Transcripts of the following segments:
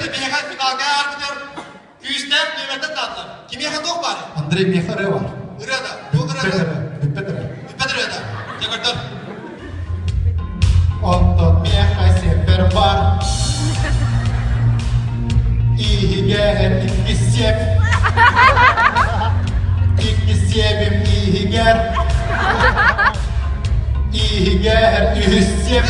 это миэхэ финалга аарбытар күүстээх нүөмэрдэн таатылар. Кимиэхэ туох баар? Андрей миэхэ ырыа бар. Ырыа да. Туох Бүппэт ырыа? ырыа. Бүппэт ырыа. Бүппэт ырыа да. Дьэ көрдөр. Онтон миэхэ сиэппэр бар. Иһигэр икки сиэп. Икки сиэбим иһигэр. Иһигэр үһүс сиэп.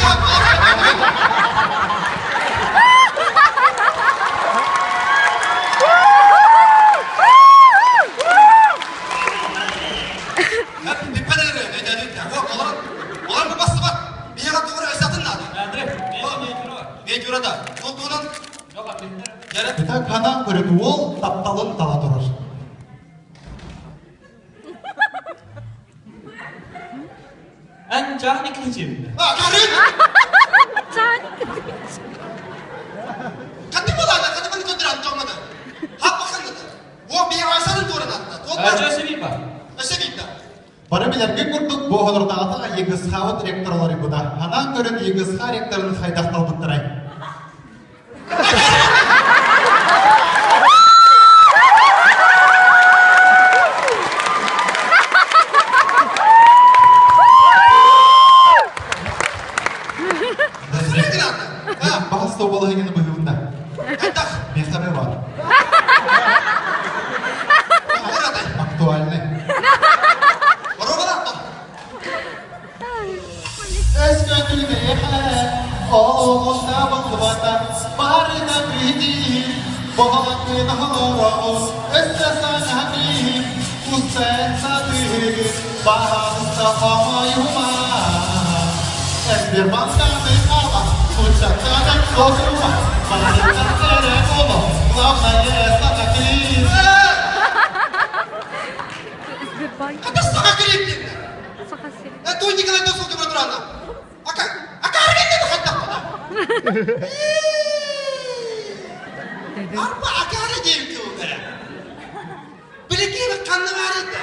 Итак, ханан көрүт уол тапталын тала турар. Эн чааны кичим. А, көрүн! Чааны кичим. Ханны булаана, ханны маны көндүрэн тоңмады. Хаппа ханныды. О, бейвайсанын туоранатта. Өсө бийда. Бары билэргэ курдук бу оҕолордоҕутуна ЕГСХ-быт ректор олорбута. Ханаан көрөн ЕГСХ ректорын хайдах талбыттарай? Баҕас тоболоһыгын быһыыбында. Мехтабе бар. Актуальный. Өскөтүнэйэхэ олоҕунна булбата барыта биһиги боһоҥҥун олороҕун өссө саҥа устан сатыыгын баһаалыста хомойума Сбербанканы ала учаттаны сотума барыта эрэ олох главное саҥа киир Сбербанк. Хата саҥа кириэптин Саха сирин. Туй Николай Досуки Батурана. Ака, ака аргенде хаттахпына. Арба акаары диэбит кылыта. Биликири ханна баар еді.